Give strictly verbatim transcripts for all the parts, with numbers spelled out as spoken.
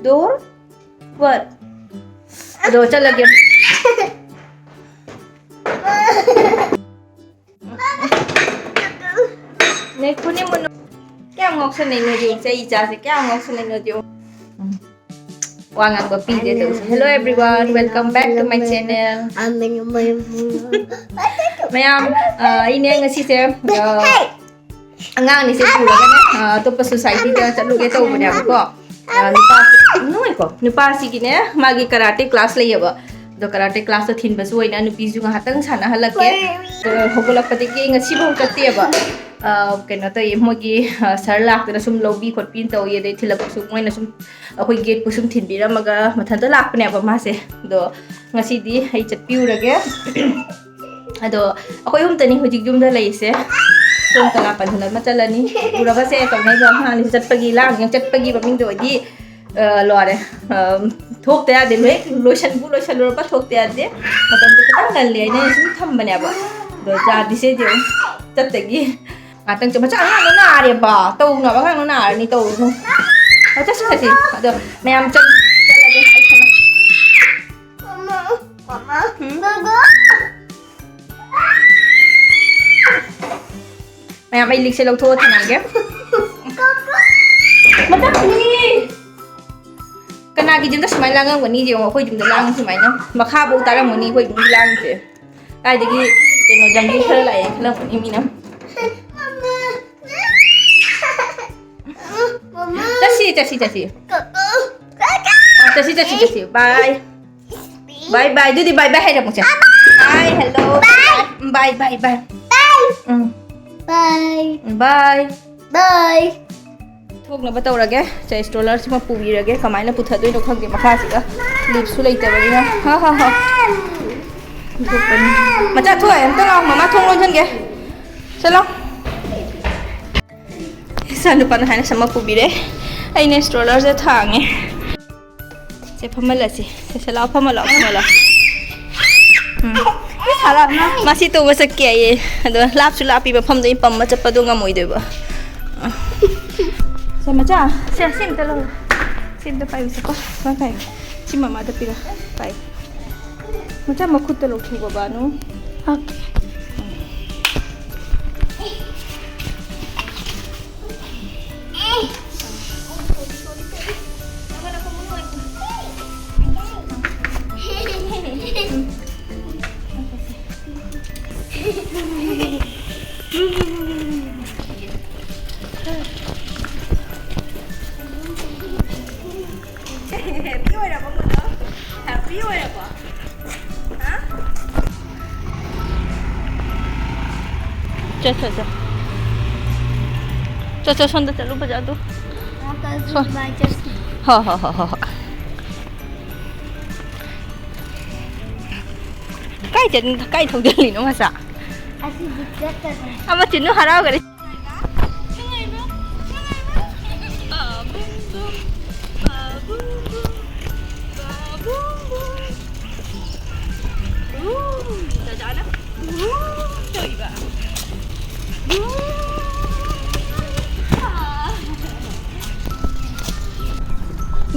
Door? What? ꯑꯗꯣ ꯆꯠꯂꯒꯦ꯫ ꯅꯦ, ꯈꯨꯅꯤ ꯃꯨꯅꯨ꯫ ꯀꯌꯥꯝ ꯉꯥꯎꯁꯟꯅꯩꯅꯣ ꯌꯦꯡꯉꯨ, ꯏꯆꯥ ꯏꯆꯥꯁꯦ ꯀꯌꯥꯝ ꯉꯥꯎꯁꯟꯅꯩꯅꯣ ꯌꯦꯡꯉꯨ꯫ ꯎꯝ꯫ ꯋꯥ ꯉꯥꯡꯕ ꯄꯤꯗꯦ ꯇꯧꯁꯦ꯫ Hello everyone, welcome back to my channel. ꯃꯌꯥꯝ, ꯑ, ꯑꯩꯅꯦ ꯉꯁꯤꯁꯦ, ꯑ, ꯑꯉꯥꯡ ꯑꯅꯤꯁꯦ ꯄꯨꯔꯒꯅꯦ, ꯑ, ꯑꯇꯣꯞꯄ society ꯗ ꯆꯠꯂꯨꯒꯦ ꯇꯧꯕꯅꯦꯕꯀꯣ꯫ ꯑ, ꯅꯨꯄꯥ, ꯅꯨꯡꯉꯥꯏꯀꯣ? ꯅꯨꯄꯥꯁꯤꯒꯤꯅꯦ, ꯃꯥꯒꯤ karate class ꯂꯩꯌꯦꯕ꯫ ꯑꯗꯣ karate class ꯇ ꯊꯤꯟꯕꯁꯨ ꯑꯣꯏꯅ ꯅꯨꯄꯤꯁꯨ ꯉꯥꯏꯍꯥꯛꯇꯪ ꯁꯥꯟꯅꯍꯜꯂꯛꯀꯦ꯫ ꯑꯗꯣ ꯍꯧꯒꯠꯂꯛꯄꯗꯒꯤ ꯉꯁꯤꯐꯥꯎ ꯆꯠꯇꯦꯕ꯫ ꯑ, ꯀꯩꯅꯣ ꯇꯧꯏ, ꯃꯣꯏꯒꯤ, ꯑ, sir ꯂꯥꯛꯇꯅ ꯁꯨꯝ ꯂꯧꯕꯤ ꯈꯣꯠꯄꯤ ꯇꯧꯏ, ꯑꯗꯩ ꯊꯤꯜꯂꯛꯄꯁꯨ ꯃꯣꯏꯅ ꯁꯨꯝ ꯑꯩꯈꯣꯏ gate ꯄꯨ ꯁꯨꯝ ꯊꯤꯟꯕꯤꯔꯝꯃꯒ ꯃꯊꯟꯇ ꯂꯥꯛꯄꯅꯦꯕ ꯃꯥꯁꯦ꯫ ꯑꯗꯣ ꯉꯁꯤꯗꯤ ꯑꯩ ꯆꯠꯄꯤꯔꯨꯔꯒꯦ꯫ ꯑꯗꯣ ꯑꯩꯈꯣꯏ ꯑꯍꯨꯝꯇꯅꯤ ꯍꯧꯖꯤꯛ ꯌꯨꯝꯗ ꯂꯩꯔꯤꯁꯦ꯫ ꯁꯣꯝ ꯀꯅꯥ ꯄꯟꯊꯨꯅ ꯑꯃ ꯆꯠꯂꯅꯤ꯫ ꯎꯔꯕꯁꯦ ꯇꯧꯅꯩꯗꯣ ꯑꯉꯥꯡꯅꯤꯁꯨ ꯆꯠꯄꯒꯤ ꯂꯥꯡꯉꯦ꯫ ꯆꯠꯄꯒꯤ ꯃꯃꯤꯡꯗꯣ ꯑꯣꯏꯗꯤ, ꯑ, ꯂꯣꯏꯔꯦ꯫ ꯑ, ꯊꯣꯛꯇ ꯌꯥꯗꯦ꯫ ꯂꯣꯏ ꯂꯣꯏꯁꯟꯕꯨ ꯂꯣꯏꯁꯜꯂꯨꯔꯕ ꯊꯣꯛꯇ ꯌꯥꯗꯦ꯫ ꯃꯇꯝꯁꯦ ꯈꯤꯇꯪ ꯉꯜꯂꯤ ꯍꯥꯏꯅ ꯑꯩꯅ ꯁꯨꯝ ꯊꯝꯕꯅꯦꯕ꯫ ꯑꯗꯣ ꯌꯥꯗ꯭ꯔꯤꯁꯦ ꯌꯦꯡꯉꯨ꯫ ꯆꯠꯇꯒꯤ ꯉꯥꯛꯇꯪ ꯆꯠ-, ꯃꯆꯥ ꯑꯉꯥꯡꯗꯣ ꯅꯥꯔꯦꯕ꯫ ꯇꯧꯅꯕ ꯑꯉꯥꯡꯗꯣ ꯅꯥꯔꯅꯤ ꯇꯧꯔꯨꯅꯨ꯫ ꯑ, ꯆꯠꯁꯤ, ꯆꯠꯁꯤ꯫ ꯑꯗꯣ ꯃꯌꯥꯝ ꯆꯠ-, ꯆꯠꯂꯒꯦ꯫ ꯑꯩ ꯊꯝꯃꯦ꯫ ꯃꯃꯥ, ꯃꯃꯥ, ꯎꯝ? ꯃꯌꯥꯝ ꯑꯩ ꯂꯤꯛꯁꯦ ꯂꯧꯊꯣꯛꯑ ꯊꯝꯃꯒꯦ꯫ ꯃꯊꯛꯇꯅꯤ꯫ ꯀꯅꯥꯒꯤ ꯌꯨꯝꯗ ꯁꯨꯃꯥꯏꯅ ꯂꯥꯡꯉꯝꯒꯅꯤ ꯌꯦꯡꯉꯣ, ꯑꯩꯈꯣꯏ ꯌꯨꯝꯗ ꯂꯥꯡꯉꯤ ꯁꯨꯃꯥꯏꯅ꯫ ꯃꯈꯥꯐꯧ ꯇꯥꯔꯝꯒꯅꯤ ꯑꯩꯈꯣꯏ ꯌꯨꯝꯒꯤ ꯂꯥꯡꯉꯤꯁꯦ꯫ ꯀꯥꯏꯗꯒꯤ ꯀꯩꯅꯣ ꯖꯪꯒꯜ ꯈꯔ ꯂꯥꯛꯑꯦ ꯈꯜꯂꯝꯒꯅꯤ ꯃꯤꯅ꯫ ꯃꯃꯥ꯫ ꯆꯠꯁꯤ, ꯆꯠꯁꯤ, ꯆꯠꯁꯤ꯫ ꯀꯣꯀꯣ꯫ ꯑ, ꯆꯠꯁꯤ, ꯆꯠꯁꯤ, ꯆꯠꯁꯤ꯫ Bye꯫ Bye bye꯫ ꯑꯗꯨꯗꯤ bye bye ꯍꯥꯏꯔꯝꯃꯨꯁꯦ꯫ Hi, hello꯫ Bye꯫ Bye, bye, bye꯫ Bye꯫ ꯎꯝ꯫ Bye꯫ Bye꯫ Bye꯫ ꯊꯣꯛꯅꯕ ꯇꯧꯔꯒꯦ꯫ ꯁꯦ, stroller ꯁꯤꯃ ꯄꯨꯕꯤꯔꯒꯦ꯫ ꯀꯃꯥꯏꯅ ꯄꯨꯊꯗꯣꯏꯅꯣ ꯈꯪꯗꯦ ꯃꯈꯥꯁꯤꯗ꯫ Lift ꯁꯨ ꯂꯩꯇꯕꯅꯤꯅ꯫ ꯍꯥ, ꯍꯥ, ꯍꯥ꯫ ꯊꯣꯛꯄꯅꯤ꯫ ꯃꯆꯥ ꯊꯣꯛꯑꯦ꯫ ꯑꯝꯇ ꯂꯥꯛꯑꯣ꯫ ꯃꯃꯥ ꯊꯣꯡ ꯂꯣꯟꯁꯤꯟꯒꯦ꯫ ꯆꯠꯂꯣ꯫ ꯏꯆꯥ ꯅꯨꯄꯥꯅ ꯍꯥꯏꯅ ꯁꯝꯃ ꯄꯨꯕꯤꯔꯦ꯫ ꯑꯩꯅ stroller ꯁꯦ ꯊꯥꯡꯉꯦ꯫ ꯁꯦ, ꯐꯝꯍꯜꯂꯁꯤ꯫ ꯁꯦ, ꯁꯦ, ꯂꯥꯛꯑꯣ, ꯐꯝꯍꯜꯂꯣ, ꯐꯝꯍꯜꯂꯣ꯫ ꯎꯝ꯫ ꯃꯁꯤ ꯇꯣꯡꯕ ꯆꯠꯀꯦ ꯍꯥꯏꯌꯦ꯫ ꯑꯗꯣ ꯂꯥꯞꯁꯨ ꯂꯥꯞꯄꯤ, ꯃꯐꯝꯗꯣ ꯑꯩ ꯄꯝꯕ ꯆꯠꯄꯗꯣ ꯉꯝꯃꯣꯏꯗꯣꯏꯕ꯫ ꯁꯦ, ꯃꯆꯥ, ꯁꯦ, ꯁꯤ ꯑꯝꯇ ꯂꯧꯔꯣ꯫ ꯑꯝꯇ ꯄꯥꯏꯌꯨꯁꯦꯀꯣ꯫ ꯁꯨꯃꯥꯏꯅ ꯄꯥꯏꯌꯨ꯫ ꯁꯤ ꯃꯃꯥꯗ ꯄꯤꯔꯣ꯫ ꯄꯥꯏ꯫ ꯃꯆꯥ ꯃꯈꯨꯠꯇ ꯂꯧꯊꯣꯛꯑꯣ, ꯕꯥꯅꯨ꯫ ꯑꯣꯀꯦ꯫ Happy ꯑꯣꯏꯔꯕꯣ, ꯃꯣꯅꯣ? Happy ꯑꯣꯏꯔꯕꯣ? ꯍꯥ? ꯆꯠ, ꯆꯠ, ꯆꯠ꯫ ꯆꯠ, ꯆꯠ, ꯁꯣꯝꯗ ꯆꯠꯂꯨ, ꯕꯖꯥꯔꯗꯨ꯫ ꯁꯣꯝ꯫ ꯍꯣ, ꯍꯣ, ꯍꯣ, ꯍꯣ, ꯍꯣ꯫ ꯀꯥꯏ ꯆꯠ-, ꯀꯥꯏ ꯊꯧꯖꯜꯂꯤꯅꯣ ꯃꯆꯥ? ꯑꯁꯤꯗꯤ ꯆꯠꯇꯔꯦ꯫ ꯑꯃ ꯆꯤꯟꯅꯨ ꯍꯔꯥꯎꯒꯔꯦ꯫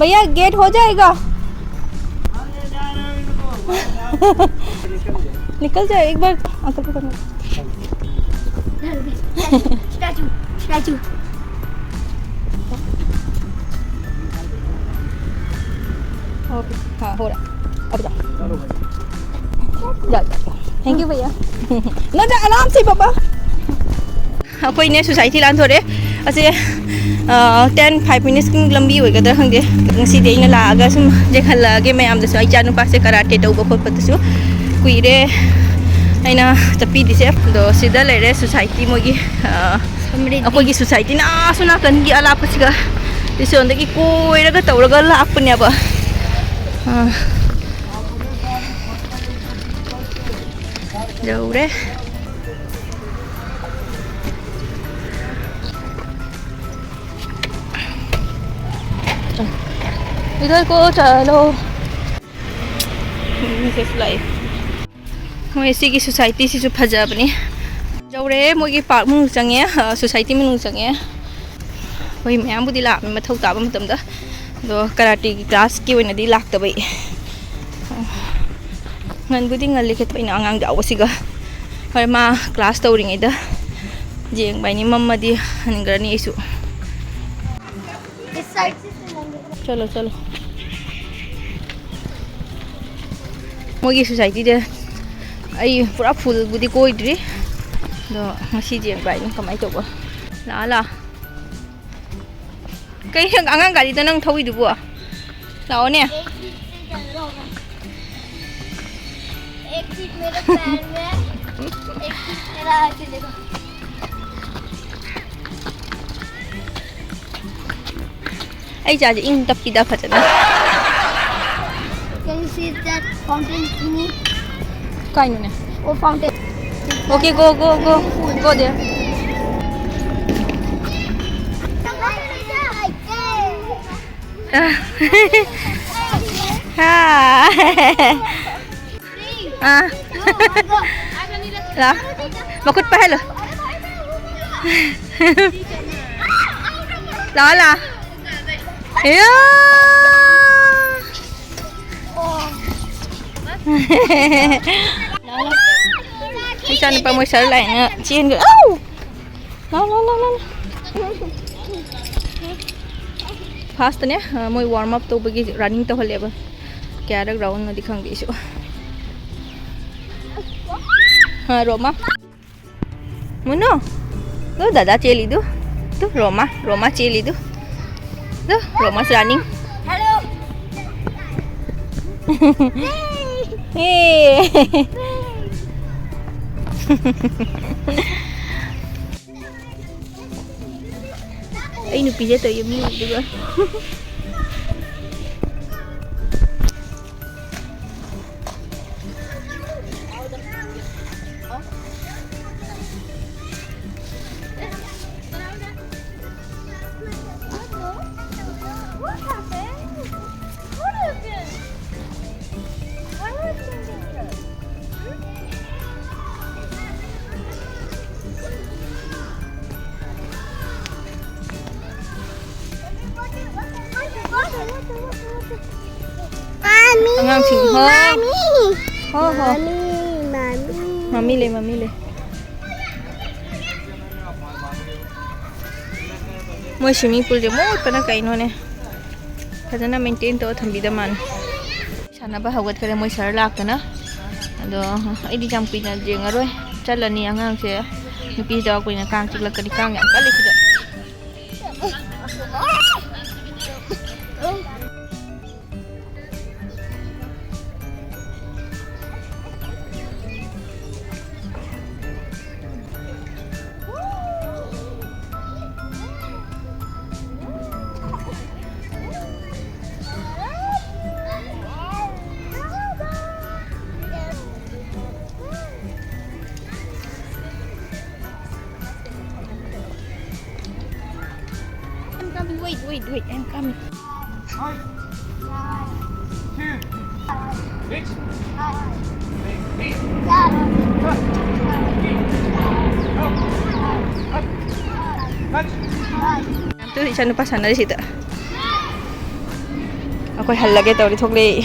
भैया, गेट हो जाएगा? निकल जाए, एक बार अंकल को करना। Statue, statue. ओके, हाँ, हो रहा है। अब जाओ। जाओ, जाओ। Thank you, भैया। ना, जा, आराम से, पापा। ꯑꯩꯈꯣꯏꯅꯦ ꯁꯣꯁꯥꯏꯇꯤ ꯂꯥꯟꯊꯣꯔꯛꯑꯦ꯫ ꯑꯁꯦ, ꯑ, ten, five minutes ꯀꯤ ꯂꯝꯕꯤ ꯑꯣꯏꯒꯗ꯭ꯔꯥ ꯈꯪꯗꯦ꯫ ꯉꯁꯤꯗꯤ ꯑꯩꯅ ꯂꯥꯛꯑꯒ ꯁꯨꯝ ꯌꯦꯡꯍꯜꯂꯛꯑꯒꯦ ꯃꯌꯥꯝꯗꯁꯨ꯫ ꯑꯩ ꯏꯆꯥ ꯅꯨꯄꯥꯁꯦ ꯀꯔꯥꯇꯦ ꯇꯧꯕ ꯈꯣꯠꯄꯗꯁꯨ ꯀꯨꯏꯔꯦ ꯑꯩꯅ ꯆꯠꯄꯤꯗ꯭ꯔꯤꯁꯦ꯫ ꯑꯗꯣ ꯁꯤꯗ ꯂꯩꯔꯦ ꯁꯣꯁꯥꯏꯇꯤ ꯃꯣꯏꯒꯤ, ꯑ, ꯁꯝꯔꯤꯗꯤ꯫ ꯑꯩꯈꯣꯏꯒꯤ ꯁꯣꯁꯥꯏꯇꯤꯅ ꯑꯁꯣꯝ ꯅꯥꯀꯟꯒꯤ ꯑꯂꯥꯞꯄꯁꯤꯒ ꯁꯤꯁꯣꯟꯗꯒꯤ ꯀꯣꯏꯔꯒ ꯇꯧꯔꯒ ꯂꯥꯛꯄꯅꯦꯕ꯫ ꯑ, ꯌꯧꯔꯦ꯫ इधर को चलो। ꯃꯤꯁꯦꯁ ꯂꯥꯛꯑꯦ꯫ ꯃꯣꯏ ꯁꯤꯒꯤ ꯁꯣꯁꯥꯏꯇꯤꯁꯤꯁꯨ ꯐꯖꯕꯅꯤ꯫ ꯌꯧꯔꯦ, ꯃꯣꯏꯒꯤ ꯄꯥꯔꯛ ꯃꯅꯨꯡ ꯆꯪꯉꯦ, ꯑ, ꯁꯣꯁꯥꯏꯇꯤ ꯃꯅꯨꯡ ꯆꯪꯉꯦ꯫ ꯑꯩꯈꯣꯏ ꯃꯌꯥꯝꯕꯨꯗꯤ ꯂꯥꯛꯑꯕꯅꯤ ꯃꯊꯧ ꯇꯥꯕ ꯃꯇꯝꯗ꯫ ꯑꯗꯣ ꯀꯔꯥꯇꯤꯒꯤ ꯀ꯭ꯂꯥꯁꯀꯤ ꯑꯣꯏꯅꯗꯤ ꯂꯥꯛꯇꯕ ꯑꯩ꯫ ꯉꯟꯕꯨꯗꯤ ꯉꯜꯂꯤ ꯈꯤꯇꯪ, ꯑꯩꯅ ꯑꯉꯥꯡ ꯌꯥꯎꯕꯁꯤꯒ꯫ ꯍꯣꯏ, ꯃꯥ ꯀ꯭ꯂꯥꯁ ꯇꯧꯔꯤꯉꯩꯗ ꯌꯦꯡꯕ ꯍꯥꯏꯅꯤ, ꯃꯝꯃꯗꯤ ꯍꯟꯈ꯭ꯔꯅꯤ ꯑꯩꯁꯨ꯫ ꯆꯠꯂꯣ, ꯆꯠꯂꯣ꯫ ꯃꯣꯏꯒꯤ ꯁꯣꯁꯥꯏꯇꯤꯗ ꯑꯩ ꯄꯨꯔꯥ ꯐꯨꯜꯕꯨꯗꯤ ꯀꯣꯏꯗ꯭ꯔꯤ, ꯑꯗꯣ ꯉꯁꯤ ꯌꯦꯡꯕ ꯍꯥꯏꯅꯤ ꯀꯃꯥꯏꯅ ꯇꯧꯕ꯫ ꯂꯥꯛꯑꯣ, ꯂꯥꯛꯑꯣ꯫ ꯀꯩ ꯑꯉꯥꯡ ꯒꯥꯔꯤꯗ ꯅꯪ ꯊꯧꯏꯗꯨꯕꯨ? ꯂꯥꯛꯑꯣꯅꯦ꯫ एक चीज मेरे पैर में है, एक चीज मेरा हाथ में। देखो। ꯑꯩ ꯆꯥꯁꯦ ꯏꯪ ꯇꯞꯄꯤꯗ ꯐꯖꯅ꯫ Can you see that fountain thingy? ꯀꯥꯏꯅꯣꯅꯦ? Oh, fountain. Okay, go, go, go. Go there. ꯍꯥ꯫ ꯑꯥ꯫ ꯂꯥ꯫ ꯃꯈꯨꯠ ꯄꯥꯏꯍꯜꯂꯨ꯫ ꯂꯥ ꯂꯥ꯫ ꯑꯌꯥ꯫ ꯂꯥ ꯂꯥ꯫ ꯏꯆꯥꯅꯨꯄꯥ ꯃꯣꯏ ꯁꯥꯔ ꯂꯥꯛꯑꯦꯅ ꯆꯦꯟꯈ꯭ꯔꯦ꯫ ꯑꯧ! ꯂꯥ ꯂꯥ ꯂꯥ ꯂꯥ꯫ ꯐꯥꯔꯁꯇꯅꯦ, ꯑ, ꯃꯣꯏ ꯋꯥꯔꯝ ꯑꯞ ꯇꯧꯕꯒꯤ ꯔꯟꯅꯤꯡ ꯇꯧꯍꯜꯂꯦꯕ꯫ ꯀꯌꯥꯔꯛ ꯔꯥꯎꯟꯅꯣꯗꯤ ꯈꯪꯗꯦ ꯑꯩꯁꯨ꯫ ꯑ, ꯔꯣꯃꯥ꯫ ꯃꯨꯅꯣ꯫ ꯇꯨ ꯗꯥꯗꯥ ꯆꯦꯜꯂꯤꯗꯨ꯫ ꯇꯨ ꯔꯣꯃꯥ, ꯔꯣꯃꯥ ꯆꯦꯜꯂꯤꯗꯨ꯫ ꯇꯨ ꯔꯣꯃꯥꯁ ꯔꯟꯅꯤꯡ꯫ ꯍꯦ꯫ ꯑꯩ ꯅꯨꯄꯤꯁꯦ ꯇꯧꯏ ꯃꯤ ꯑꯗꯨꯒ꯫ ꯃꯥꯃꯤ꯫ ꯑꯉꯥꯡꯁꯤꯡ, ꯍꯣ꯫ ꯃꯥꯃꯤ꯫ ꯍꯣ, ꯍꯣ꯫ ꯃꯥꯃꯤ, ꯃꯥꯃꯤ꯫ ꯃꯥꯃꯤ ꯂꯩ, ꯃꯥꯃꯤ ꯂꯩ꯫ ꯃꯣꯏ swimming poolꯁꯦ ꯃꯣꯠꯄꯅ ꯀꯩꯅꯣꯅꯦ꯫ ꯐꯖꯅ maintain ꯇꯧꯔ ꯊꯝꯕꯤꯗ ꯃꯥꯜꯂꯦ꯫ ꯁꯥꯟꯅꯕ ꯍꯧꯒꯠꯈ꯭ꯔꯦ ꯃꯣꯏ sir ꯂꯥꯛꯇꯅ꯫ ꯑꯗꯣ ꯑꯩꯗꯤ ꯌꯥꯝ ꯀꯨꯏꯅ ꯌꯦꯡꯉꯔꯣꯏ꯫ ꯆꯠꯂꯅꯤ ꯑꯉꯥꯡꯁꯦ꯫ ꯅꯨꯄꯤꯁꯤꯗ ꯀꯨꯏꯅ ꯀꯥꯡ ꯆꯤꯛꯂꯛꯀꯅꯤ꯫ ꯀꯥꯡ ꯌꯥꯝ ꯀꯜꯂꯤ ꯁꯤꯗ꯫ I'm coming. Wait, wait, wait. I'm coming. ꯇꯨ ꯏꯆꯥꯅꯨꯄꯥ ꯁꯥꯟꯅꯔꯤꯁꯤꯗ꯫ ꯑꯩꯈꯣꯏ ꯍꯜꯂꯒꯦ ꯇꯧꯔꯤ, ꯊꯣꯛꯂꯛꯏ꯫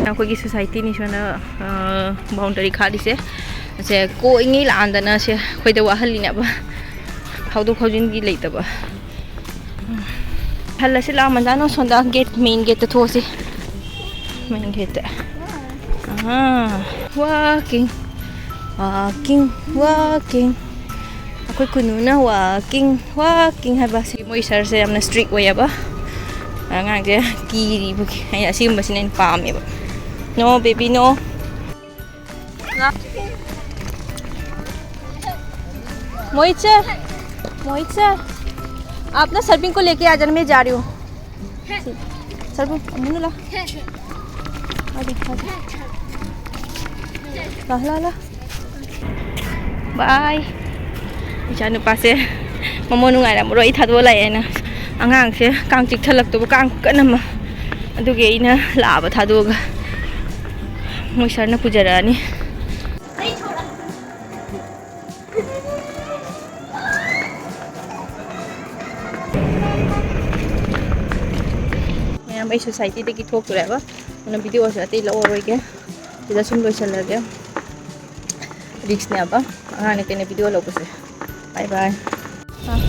ꯑꯩꯈꯣꯏꯒꯤ societyꯅꯤ ꯁꯣꯝꯗ, ꯑ, boundary ꯈꯥꯛꯂꯤꯁꯦ꯫ ꯑꯁꯦ ꯀꯣꯏꯉꯩ ꯂꯥꯛꯑꯟꯗꯅ ꯁꯦ ꯑꯩꯈꯣꯏꯗ ꯋꯥꯍꯜꯂꯤꯅꯦꯕ꯫ ꯐꯥꯎꯗꯣꯛ ꯐꯥꯎꯖꯤꯟꯒꯤ ꯂꯩꯇꯕ꯫ ꯍꯜꯂꯁꯤ ꯂꯥꯛꯑꯣ, ꯃꯟꯗꯥꯅꯣ ꯁꯣꯝꯗ gate, main gateꯇ ꯊꯣꯛꯑꯁꯤ꯫ Main gateꯇ꯫ ꯑꯥ, walking, walking, walking꯫ ꯑꯩꯈꯣꯏ ꯀꯨꯅꯨꯅ walking, walking ꯍꯥꯏꯕ꯫ ꯁꯤ ꯃꯣꯏ sirꯁꯦ ꯌꯥꯝꯅ strict ꯑꯣꯏꯌꯦꯕ꯫ ꯑꯉꯥꯡꯁꯦ ꯀꯤꯔꯤꯕꯒꯤ꯫ ꯑꯩꯅ ꯑꯁꯤꯒꯨꯝꯕꯁꯤꯅ ꯑꯩꯅ ꯄꯥꯝꯃꯦꯕ꯫ No, baby, no. मोहित सर, मोहित सर, आप ना सर्पिंग को लेके आ जाना, मैं जा रही हूँ। सर्पिंग, मुन्नू ला। आ जा, आ जा। ला, ला, ला। Bye. ꯏꯆꯥ ꯅꯨꯄꯥꯁꯦ ꯃꯃꯣꯟ ꯅꯨꯡꯉꯥꯏꯔꯝꯃꯔꯣꯏ, ꯑꯩ ꯊꯥꯗꯣꯛꯑ ꯂꯥꯛꯑꯦꯅ꯫ ꯑꯉꯥꯡꯁꯦ ꯀꯥꯡ ꯆꯤꯛꯊꯠꯂꯛꯇꯕ, ꯀꯥꯡ ꯀꯟꯅ ꯑꯃ꯫ ꯑꯗꯨꯒꯤ ꯑꯩꯅ ꯂꯥꯛꯑꯕ ꯊꯥꯗꯣꯛꯑꯒ꯫ ꯃꯣꯏ sirꯅ ꯄꯨꯖꯔꯛꯑꯅꯤ꯫ ꯃꯩ ꯁꯣꯁꯥꯏꯇꯤꯗꯒꯤ ꯊꯣꯛꯇꯣꯔꯦꯕ꯫ ꯑꯗꯨꯅ ꯚꯤꯗꯤꯑꯣꯁꯦ ꯑꯇꯩ ꯂꯧꯔꯔꯣꯏꯒꯦ꯫ ꯁꯤꯗ ꯁꯨꯝ ꯂꯣꯏꯁꯤꯜꯂꯒꯦ꯫ ꯔꯤꯛꯁꯅꯦꯕ ꯑꯉꯥꯡꯅ ꯀꯩꯅ ꯚꯤꯗꯤꯑꯣ ꯂꯧꯕꯁꯦ꯫ ꯕꯥꯏ ꯕꯥꯏ꯫ ꯑꯥ,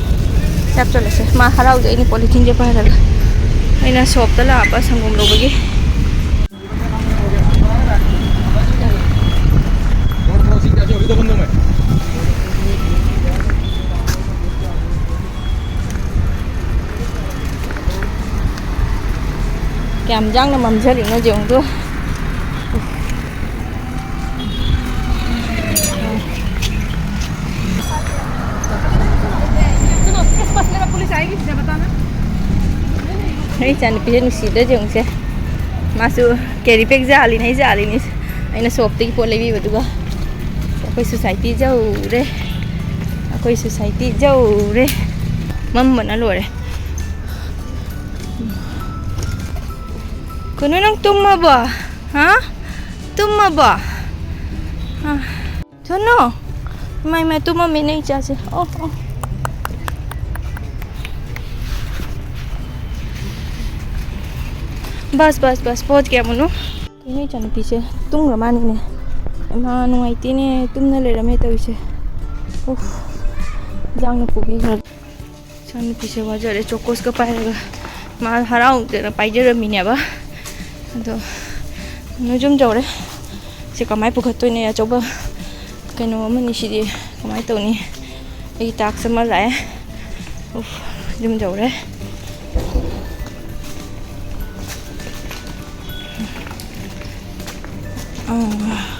ꯆꯥꯛ ꯆꯠꯂꯁꯦ꯫ ꯃꯥ ꯍꯔꯥꯎꯖꯩ ꯑꯩꯅ ꯄꯣꯂꯤꯊꯤꯟꯁꯦ ꯄꯥꯏꯔꯒ꯫ ꯑꯩꯅ ꯁꯣꯞꯇ ꯂꯥꯛꯄ ꯁꯪꯒꯣꯝ ꯂꯧꯕꯒꯤ꯫ ꯀꯌꯥꯝ ꯌꯥꯡꯅ ꯃꯝꯖꯔꯤꯅꯣ ꯌꯦꯡꯉꯨꯗꯣ꯫ ꯑꯩ ꯏꯆꯥꯅꯨꯄꯤꯁꯦ ꯅꯨꯡꯁꯤꯗ꯭ꯔꯥ ꯌꯦꯡꯉꯨꯁꯦ꯫ ꯃꯥꯁꯨ ꯀꯦꯔꯤ ꯕꯦꯒ ꯖꯥꯂꯤꯅꯤ, ꯑꯩ ꯖꯥꯂꯤꯅꯤ꯫ ꯑꯩꯅ ꯁꯣꯞꯇꯒꯤ ꯄꯣꯠ ꯂꯩꯕꯤꯕꯗꯨꯒ꯫ ꯑꯩꯈꯣꯏ ꯁꯣꯁꯥꯏꯇꯤ ꯌꯧꯔꯦ꯫ ꯑꯩꯈꯣꯏ ꯁꯣꯁꯥꯏꯇꯤ ꯌꯧꯔꯦ꯫ ꯃꯝꯕꯅ ꯂꯣꯏꯔꯦ꯫ ꯀꯩꯅꯣ, ꯅꯪ ꯇꯨꯝꯃꯕꯣ? ꯍꯥ? ꯇꯨꯝꯃꯕꯣ? ꯍꯥ? ꯊꯨꯅꯣ꯫ ꯏꯃꯥ, ꯏꯃꯥ, ꯇꯨꯝꯃꯝꯃꯦꯅꯦ ꯏꯆꯥꯁꯦ꯫ ꯑꯣ, ꯑꯣ꯫ ꯕꯁ, ꯕꯁ, ꯕꯁ, ꯄꯣꯠ ꯀꯌꯥꯃꯨꯛꯅꯣ? ꯀꯩꯅꯣ, ꯏꯆꯥꯅꯨꯄꯤꯁꯦ ꯇꯨꯝꯈ꯭ꯔ ꯃꯥꯅꯤꯅꯦ꯫ ꯏꯃꯥ, ꯅꯨꯡꯉꯥꯏꯇꯦꯅꯦ, ꯇꯨꯝꯅ ꯂꯩꯔꯝꯃꯦ ꯇꯧꯔꯤꯁꯦ꯫ ꯎꯐ, ꯏꯟꯖꯥꯡꯅ ꯄꯨꯕꯤꯈ꯭ꯔ꯫ ꯏꯆꯥꯅꯨꯄꯤꯁꯦ ꯋꯥꯖꯔꯦ, ꯆꯣꯀꯣꯁꯀ ꯄꯥꯏꯔꯒ꯫ ꯃꯥ ꯍꯔꯥꯎꯗꯅ ꯄꯥꯏꯖꯔꯝꯃꯤꯅꯦꯕ꯫ ꯑꯗꯣ ꯅꯣꯏ ꯌꯨꯝ ꯌꯧꯔꯦ꯫ ꯁꯤ ꯀꯃꯥꯏ ꯄꯨꯈꯠꯇꯣꯏꯅꯣ? ꯑꯆꯧꯕ ꯀꯩꯅꯣ ꯑꯃꯅꯤ ꯁꯤꯗꯤ꯫ ꯀꯃꯥꯏ ꯇꯧꯅꯤ? ꯑꯩꯒꯤ ꯇꯥꯛꯁ ꯑꯃ ꯂꯥꯛꯑꯦ꯫ ꯎꯐ, ꯌꯨꯝ ꯌꯧꯔꯦ꯫ ꯑꯥ꯫